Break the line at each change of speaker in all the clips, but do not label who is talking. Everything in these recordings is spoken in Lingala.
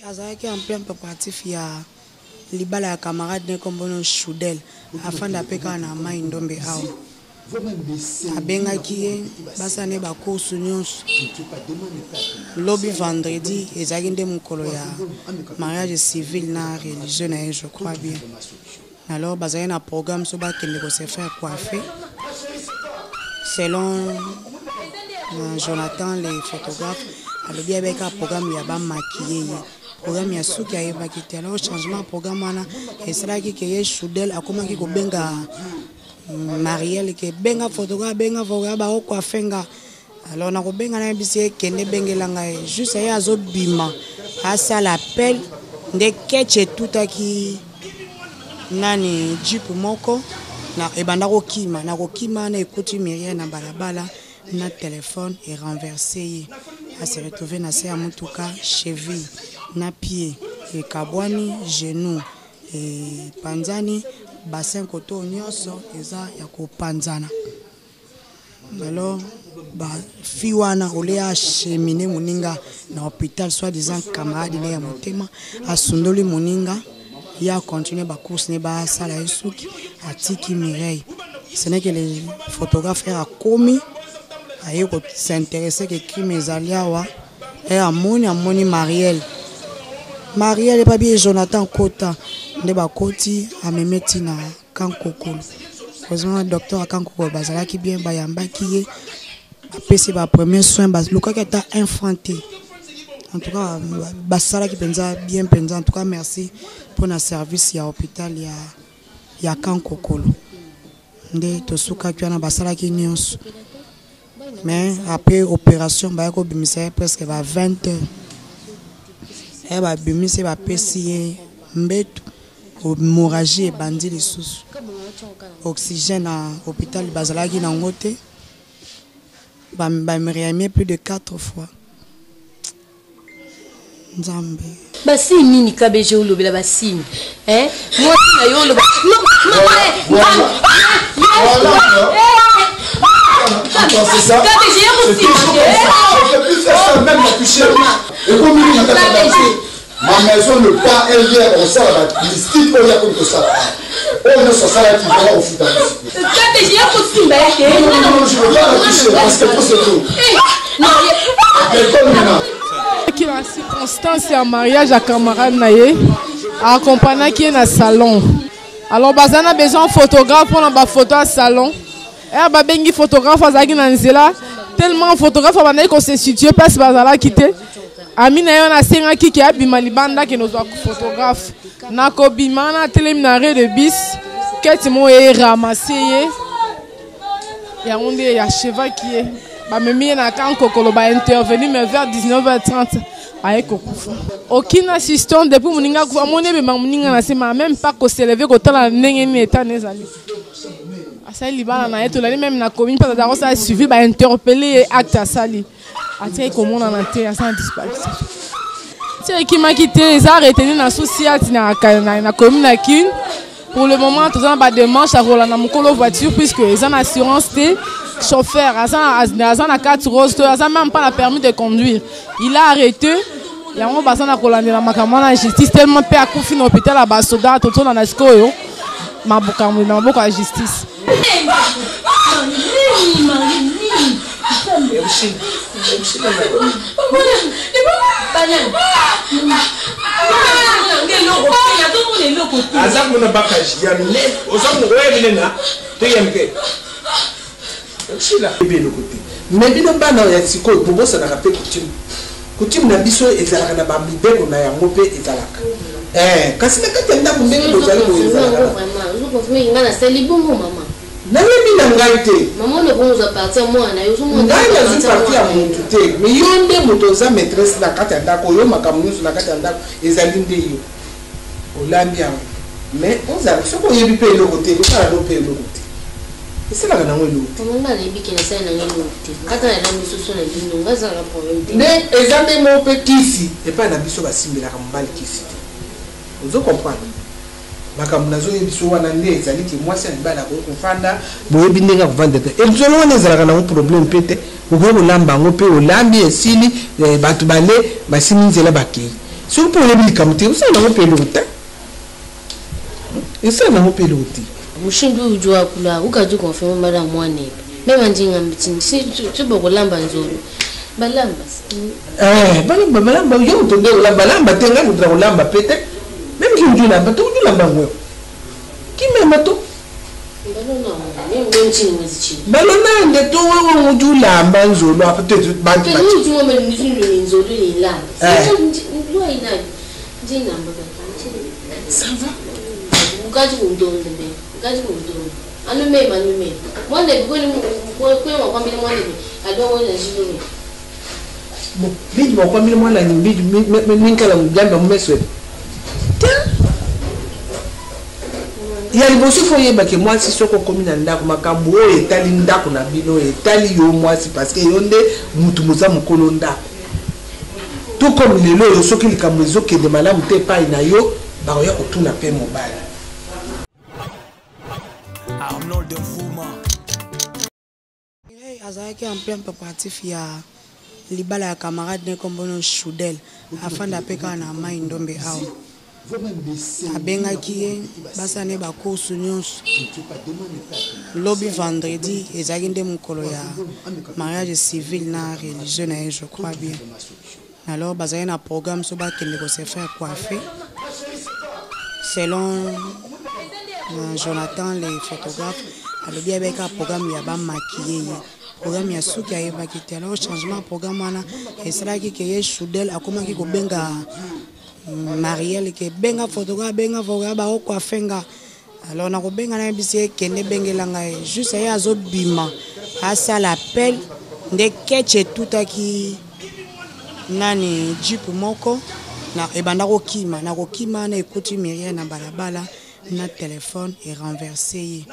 Azalaki en plein préparatif ya libala ya camarade ne kombo no Choudel, afanda pe kaka na mayi ndombe awa. Abengaki ye basala ne ba courses nyonso. Lobi vendredi ezalaki nde mokolo ya mariage civil na religieux na ye je crois bien. Alors bazalaki na programme so bakende ko se faire coiffer selon Jonathan le photographe alobi ayebaki kaka programme ya ba maquiller ye programme ya suki ayebaki te. Alors changement ya programme wana esalaki ke ye Choudel akomaki kobenga Marielle ke benga photographe, benga photographe bako coiffer nga. Alors nakobenga nayebisi ye kende bengela ngai juste ye azobima asala appel nde ketch etutaki nani jeep moko na ebanda kokima na kokima wana ekuti Muriel na balabala na telefone e renverse ye a se retrouver na se ya motuka cheville na pied ekabwani genou epanzani bassin koto nyonso eza ya kopanzana. Alors ba fille wana au lieu acheminer moninga na hôpital soit disant camarade ne ya motema asundoli moninga ye a continuer ba course ne basala ye suki atiki Mireille. Ce n'est que le photographe ere akomi aye ko s'intéresser que crime ezali awa ere amoni amoni Marielle Marielle epabi ye Jonathan kota nde bakoti amemi ti na Kankokolo. Heureusement docteur ya Kankokolo bazalaki bien, bayambaki ye, bapesi ba premier soin, balukaki ata un franc te. En tout cas basalaki mpenza bien mpenza. En tout cas merci mpo na service ya hôpital ya ya Kankokolo. Nde tosukaki wana, basalaki nyonso. Mais après opération baya kobimisa ye presque ba 20 heures. Eh babimisi ye bapesi ye mbetu, hémorragie ebandi lisusu. Oxygène na hôpital bazalaki nango te. Ba ba plus de 4 fois. Nzambe.
Ba signe nini KBG olobela ba signe hein mwasi na yo oloba non maman
C'est ça.
KBG ya
C'est
kosimba
toujours
te
comme ça. Je ne peux plus faire ça, même la toucher. Et comme il y a ma maison ne pas un lien osala ba mystique oyo ya komi kosala oyo nyonso asalaki vraiment ofuta
KBG ya kosimba ye te
Non, non, non, je veux pas la toucher parce que trop c'est trop. Déconne maintenant.
Qui na circonstance ya mariage ya camarade na ye accompagnaki ye na salon. Alors baza na besoin photographe mpona ba photo ya salon. Ere babengi photographe azalaki na nzela tellement photographe abandaki ko se situer place bazalaki te. Ami na ye wana asengaki ke abima libanda akende kozwa photographe. Na kobima wana atelemi na arrêt de bus, keti moko eye ramasse ye, yango nde achevaki ye. Bamemi ye na camp Kokolo, ba intervenu mais vers 19h30 aye kokufa. Aucune assistance depuis moninga akufa, amoni ebemba moninga na se, mais même pas ko s'élever kotala ndenge nini état na ezali. Asali libala na ye, tolali même na commune mpe azalaka kosala suivi, ba interpeller ye acte asali. Atikaki komonana te, aza na disparition. Ti ekimaki te, eza retenu na sous-ciat na, na, na commune ya Kin. Pour le moment, toza na ba démarche ya kolanda mokolo voiture puisque eza na assurance te. Chauffeur aza, aza na carte rose te, aza même pas na permis de conduire. Il a arrêté. Yango baza na kolandela makambo wana ya justice tellement mpe akufi na hôpital ya basoda, tozolanda sikoyo makambo na maboko ya justice.
Aza kuna bakaji ya mine oza oya mine na to ya mike osila ebe eloko te.
Mais bino bana ya sikoyo bobosanaka pe coutume. Coutume na biso ezalaka na ba mibeko na yango pe ezalaka. Eh, kasi na kati ya ndako ndenge bozali boye ezalaka na.
Vraiment, ozo confirmer que nga nasali bongo mama.
Nayebi na ngai te.
Maman oyo bongo ozwa parti ya mwana na yo, ozomona
Ngai nazwi parti ya mutu te, mais yo nde moto oza maitresse na kati ya ndako, yo makambo nyonso na kati ya ndako ezali nde yo. Olambi yango mais ozala soki oyebi pe eloko te, ekosala no pe eloko te. Esalaka nango eloko te.
Maman nga nayebi ke nasali nanga eloko te. Nga ata nalambi soso na bino, nga aza nanga problème te.
Nde eza nde moko pe kisi, epai na biso basimbelaka mobali kisi te. Ozo comprendre? Makambo nazo yebiso wana nde ezali ke mwasi ya libala akoki kofanda, boyebi ndenge ya kovanda te. Elzolo wana ezalaka nango problème pe te, okoki kolamba yango pe olambi esili, eh, bato bale basimi nzela bakei. Soki mpe oyebi likambo te, osala nango mpe eloko te, esala nango mpe eloko te.
Mushindu udi wakula ukadi confirme mala mwanebe meme ndinga mbitini si tubokolamba nzolo balamba.
Eh, balamba balamba yo moto nde olamba balamba te, ngai moto na kolamba mpe te. Meme ki udi olamba to udi olamba yango kimema to balona nde to wewe udi ulamba nzolo apa te bantu. Ça va.
Ukaji kundonda be, ukaji kundonda. Anu mema, anu mema. Mwana bi kweni kweni wakwambile mwana bi adongo na jilume.
Bon, bidi wakwambile mwana ni bidi minkala mujamba mumeswe. Ya liboso fo oyebake mwasi, soki okomi na ndako, makambo oyo etali ndako na bino oyo etali yo mwasi, parce que yo nde mutu moza mokolo ndako. To comme lelo oyo, soki likambo ezokende malamu te epai na yo, bakoya kotuna mpe mobali.
Arnold Mvuma.
Azalaki en plein préparatif ya libala ya camarade ne kombono Shudel, afanda mpe kaka na mai Ndombe awa. Abengaki ye basala ne bacourse nyonso. Lobi vendredi ezalaki nde mokolo ya mariage civil na religieux na ye, je crois bien. Alors bazalaki na programme so bakende kose faire coiffer. Selon Jonathan le photographe, alobi ayebaki kaka programme ya bamaquille ye, programme ya suki ayebaki te. Alors changement ya programme wana esalaki ke ye Shudel akomaki kobenga Marielle ke benga photographe, benga photographe baocoiffe nga. Alors nakobenga, nayebisi ye kende ebengela ngai. Juste ye azobima asala appel nde ketch etutaki nani jeep moko na ebanda kokima. Na kokima wana ekuti Miriel na balabala na telefone, erenverse ye,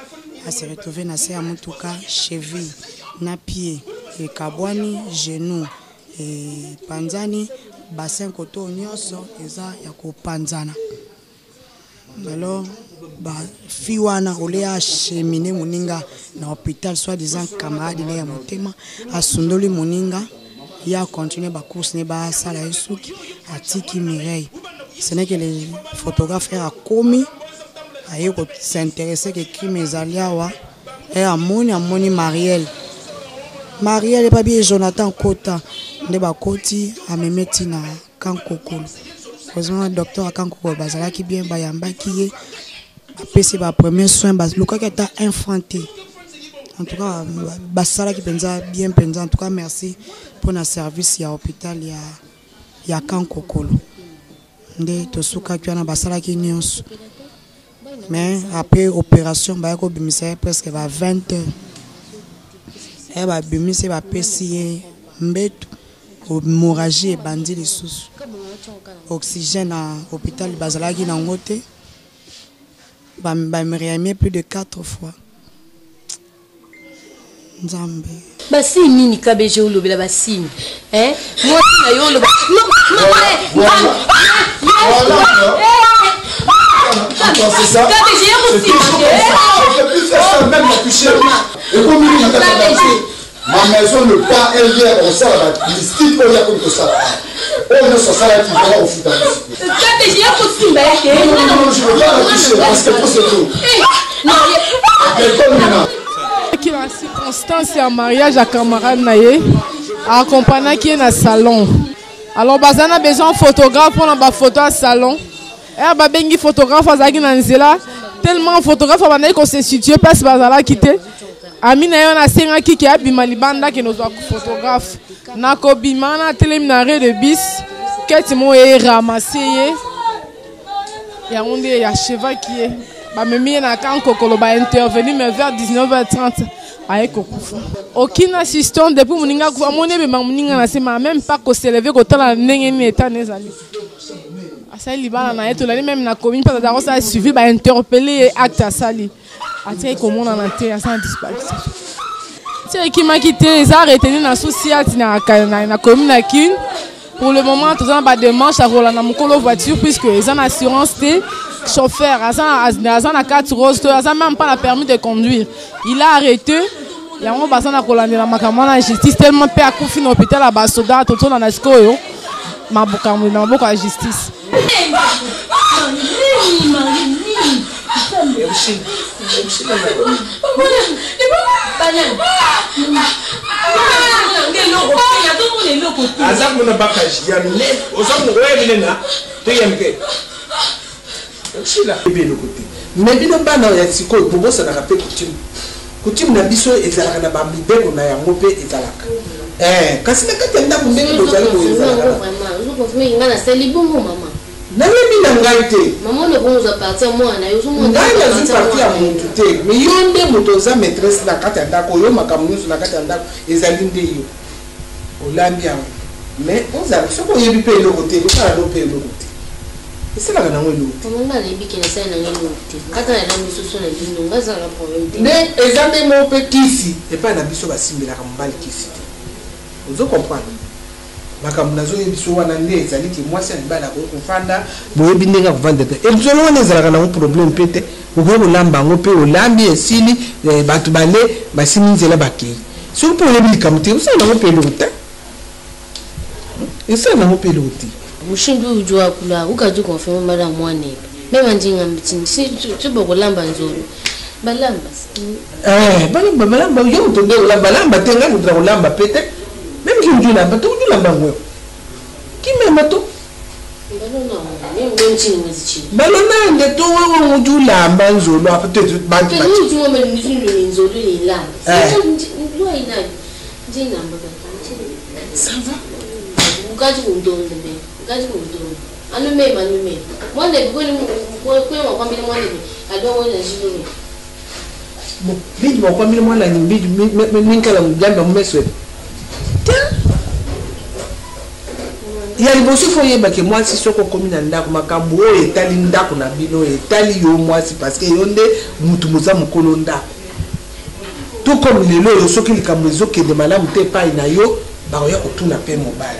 ase retrouve na se ya motuka, cheville na pied ekabwani, genou epanzani, bassin koto nyonso eza ya kopanzana. Alors bafi wana ole achemine moninga na hôpital, soit disant camarade ne ya motema, asundoli moninga, ye acontinue bacourse ne basala ye suki, atiki Mireille. Ce n'est que le photographe ere akomi, aye kosinteresse ke crime ezali awa. E amoni, amoni Marielle, Marielle epabi ye Jonathan kota nde bakoti, amemi ntina Kankokolo. Heureusement docteur ya Kankokolo bazalaki bien, bayambaki ye, bapesi ba premier soin, balukaki ata un franc te. En tout cas basalaki mpenza bien mpenza. En tout cas merci mpona service ya hôpital ya Kankokolo. Nde tosukaki wana, basalaki nyonso. Mais après opération baya kobimisa ye presque ba 20 heures. E babimisi ye, bapesi ye mbetu, hémorragie ebandi lisusu, oxygène na hôpital bazalaki nango te, bamiriamie plus de 4 fois. Nzambe.
Basini nini KBG olobela basini, eh? Mwasi na yo oloba.
C'est ça. C'est toujours comme ça. Je ne peux plus faire ça, même la toucher. Et comme il ma maison ne pas un lien osala ba mystique oyo akomi kosala oyo nyonso asalaki vraiment ofuta.
KBG ya kosimba yake.
Non, non, je veux pas la toucher parce que trop c'est trop. Quelqu'un maintenant.
Na circonstance ya mariage ya camarade na ye, accompagnaki ye na salon. Alors baza na besoin photographe mpona bafoto ya salon. Ere babengi photographe, azalaki na nzela. Tellement photographe abandaki kose situe place bazalaki te, ami na ye wana asengaki ke abima libanda akende ozwa photographe. Nakobima wana, atelemi na arrêt de bus, keti moko eramasse ye, yango nde achevaki ye. Bamemi ye na Kankokolo, baintervenu, mais vers 19h30 aye kokufa. Aucune assistante depuis moninga akufa. Amoni ebema moninga na nsima, même pas koseleve kotala ndenge nini etana ezali. Asali libala na ye, tolali même na commune mpe azalaka kosala suivi, bainterpele ye, acte asali atiaki komonana te, aza na disparition. Ti ekimaki te, eza retenu na sous-ciat na commune ya Kin. Pour le moment toza na bademarche ya kolanda mokolo voiture, puisque eza na assurance te, chauffeur aza na carte rose to aza même pas na permis de conduire, il a arrêté. Yango baza na kolandela makambo wana justice, tellement mpe akufi na hôpital ya basoda. Totolanda sikoyo. makambo na maboko ya justice.
Aza kuna bakaji ya mine oza oyebi nena toyemke osila ebe eloko te.
Me bino bana ya sikoyo bobosanaka mpe coutume. Coutume na biso ezalaka na bamibeko na yango mpe ezalaka. Eh, kasi na kati ya ndako ndenge bozali boye ezalaka.
Nga nasali bongo mama.
Nayebi na ngai te.
Mama ono ozwa parti ya mwana yo ozomona.
Ngai nazwi parti ya motu te, me yo nde moto oza maîtresse na kati ya ndako, oyo makambo nyonso na kati ya ndako ezali nde yo. Olambi yango, mais ozala soki oyebi mpe eloko te, osala no mpe eloko te, esalaka nango eloko te.
Mama, nga nayebi ke nasali nanga eloko te, kaka nalambi soso na bino, nga azala na problème te.
Nde eza nde moko mpe kisi epai na biso basimbelaka mobali kisi te, ozo comprendre makambo nazoyebi biso wana. Nde ezali ke mwasi ya libala akoki kofanda, boyebi ndenge akovanda te. Ezolo wana ezalaka nango problème mpe te, okoki kolamba yango mpe olambi esili, bato bale basimi nzela bakei. Soki mpe oyebi likambo te, osala nango mpe eloko te, esala nango mpe eloko te.
Mushindu udi wakula ukadi confirme mala mwanebe meme ndinga mbitini si tubokolamba nzolo balamba.
Balamba, balamba yo moto nde olamba, balamba te, ngai moto na kolamba pe te. Meme ki udi olamba to udi olamba yango kimema to balona nde to wewe udi ulamba nzolo apa te bantu. Ça va.
Ukati kuntonde be ukati kuntonde anumema anumema mwanebe kwenu kwambile mwanebe adongo na jilume.
Bon, bidi bakwambile mwana bidi minkala mujamba mumeswe te ya liboso. Fo oyebake mwasi, soki okomi na ndako, makambo oyo etali ndako na bino etali yo mwasi, parce que yo nde mutu moza mokolo ndako. To comme lelo oyo, soki likambo ezokende malamu te epai na yo, bakoya kotuna mpe mobali.